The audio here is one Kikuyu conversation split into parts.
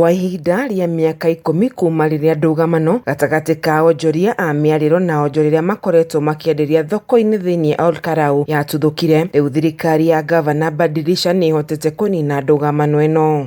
Kwa ihinda rĩa mĩaka 10 kuma rĩrĩa ndũgamano gatagatĩ ka onjoria a mĩarĩro na onjoria arĩa makoretwo makĩenderia thoko-inĩ thĩinĩ Ol Kalou yatuthũkire, rĩu thirikari ya ngavana Badilisha nĩ ĩhotete kũnina ndũgamano ĩno.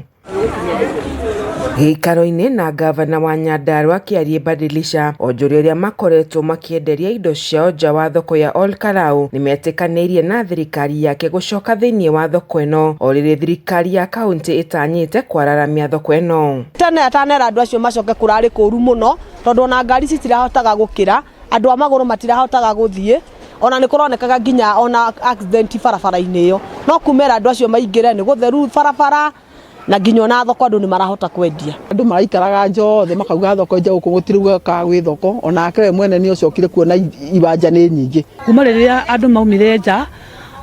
Gĩikaro-inĩ na ngavana wa Nyandarua Kĩarie Badilisha, onjoria arĩa makoretwo makĩenderia indo ciao nja wa thoko ya Ol Kalou nĩmetĩkanĩirie na thirikari yake gũcoka thĩinĩ wa thoko ĩno o rĩrĩ thirikari ya kaunti ĩtanyĩte kwararamia thoko ĩno. Tene atanera andũ acio macoke kũrarĩ kũru mũno tondũ ona ngari citirahotaga gũkĩra, andũ a magũrũ matirahotaga gũthiĩ, ona nĩ kũronekaga nginya ona accident barabara-inĩ ĩyo. No kumera andũ acio maingĩre nĩ gũtheru barabara na nginya ona thoko andũ nĩ marahota kwendia. Andũ maraikaraga nja othe makauga thoko nja gũkũ gũtirĩ gwekaga gwĩ thoko, onake we mwene nĩ acokire kuona iwanja nĩ nyingĩ. Kuma rĩrĩa andũ maumire nja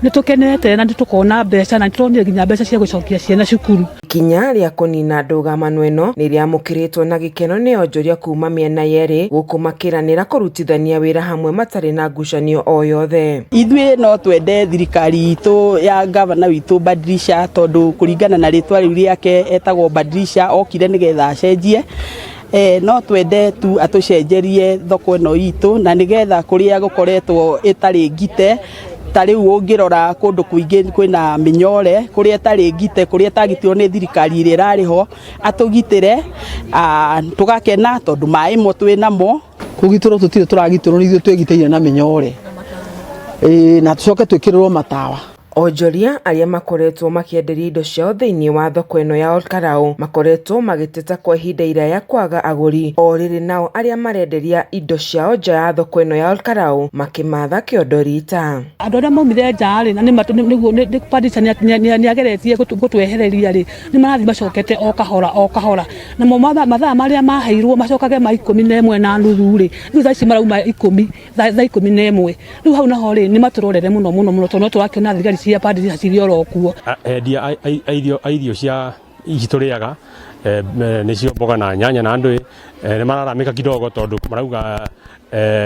nĩ tũkenete na nĩ tũkona mbeca na nĩ tũronire nginya mbeca cia gũcokia ciana cukuru. Ikinya rĩa kũnina ndũgamano ĩno nĩ rĩamũkĩrĩtwo na gĩkeno nĩ onjoria kuma mĩena yerĩ gũkũ makĩranĩra kũrutithania wĩra hamwe matarĩ na ngucanio o yothe. Ithuĩ no twende thirikari itũ ya gavana witũ Badilisha tondũ kũringana na rĩtwa rĩu rĩake etagwo Badilisha okire nĩgetha acenjie. No twende tu atũcenjerie thoko ĩno itũ na nĩgetha kũrĩa gũkoretwo ĩtarĩ ngite ta rĩu ũngĩrora kũndũ kũingĩ kwĩna mĩnyore kũrĩa ĩtarĩ ngite kũrĩa ĩtagitirwo nĩ thirikari ĩrĩa ĩrarĩ ho atũgitĩre, tũgakena tondũ maĩ mo twĩ namo. Kũgitĩrwo tũtirĩ tũragitĩrwo nĩ ithuĩ twĩgitĩire na mĩnyore, ĩĩ na tũcoke twĩkĩrĩrwo matawa. Onjoria arĩa makoretwo makĩenderia indo ciao thĩinĩ wa thoko ĩno ya Ol Kalou makoretwo magĩteta kwa ihinda iraya kwaga agũri o rĩrĩ nao arĩa marenderia indo ciao nja ya thoko ĩno ya Ol Kalou makĩmatha kĩondo rita. Andũ arĩa maumire nja rĩ, na nĩguo Badilisha nĩ ageretie gũtwehereria rĩ, nĩ marathiĩ macokete o kahora o kahora. Namo mathaa marĩa maheirwo macokage ma 11:30 rĩ, rĩu thaa ici marauma 10 thaa 11. Rĩu hau naho rĩ, nĩ matũrorere mũno mũno mũno tondũ no tũrakĩona thigari cia Badilisha cirĩ oro kuo. Endia a irio cia ici tũrĩaga nĩcio mboga na nyanya na ndũĩ nĩ mararamĩka kidogo tondũ marauga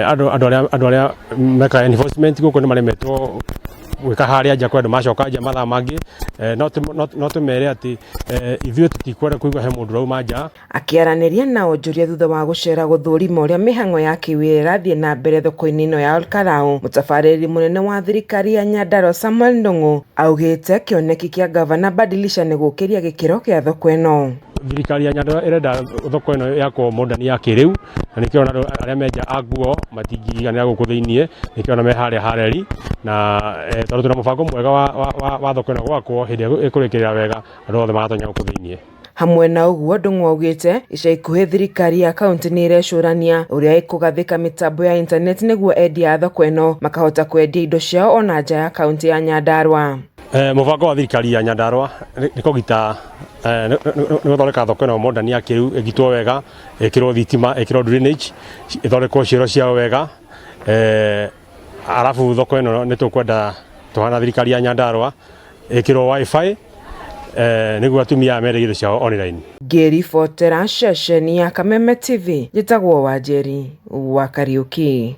andũ arĩa mekaga enforcement gũkũ nĩ maremetwo gwĩka harĩa nja kwĩ andũ macoka nja mathaa mangĩ, no tũmere atĩ ithuĩ tũtikwenda kũigua he mũndũ ũrauma nja. Akĩaranĩria na onjoria thutha wa gũcera gũthũrima ũrĩa mĩhang'o ya kĩwĩra ĩrathiĩ na mbere thoko-inĩ ĩno ya Ol Kalou, mũtabarĩri mũnene wa thirikari ya Nyandarua Samuel Ndung'u augĩte kĩoneki kĩa ngavana Badilisha nĩ gũkĩria gĩkĩro kĩa thoko ĩno. Thirikari ya Nyandarua ĩrenda thoko ĩno yakwo modern ya kĩrĩu na nĩkĩo ona andũ arĩa menja a nguo matingĩiganĩra gũkũ thĩiniĩ, nĩkĩo ona me harĩa hareri na tondũ twĩna mũbango mwega wa thoko ĩno gwakwo hĩndĩ ĩrĩa ĩkũrĩkĩrĩra wega andũ othe magatonya gũkũ thĩiniĩ. Hamwe na ũguo Ndung'u augĩte ica ikuhĩ thirikari ya kaunti nĩ ĩrecũrania ũrĩa ĩkũgathĩka mĩtambo ya intaneti nĩguo endia a thoko ĩno makahota kwendia indo ciao ona nja ya kaunti ya Nyandarua. Mũbango wa thirikari ya Nyandarua nĩ kũgita nĩ gũthondeka thoko ĩno modern ya kĩrĩu ĩgitwo wega, ĩkĩrwo thitima, ĩkĩrwo drainage, ĩthondekwo cioro ciao wega, arabu thoko ĩno nĩ tũkwenda tũhana thirikari ya Nyandarua ĩkĩrwo WiFi nĩguo atumia aya mendie indo ciao online. Ngĩribotera ceceni ya Kameme TV, njĩtagwo Wanjeri wa Kariũki.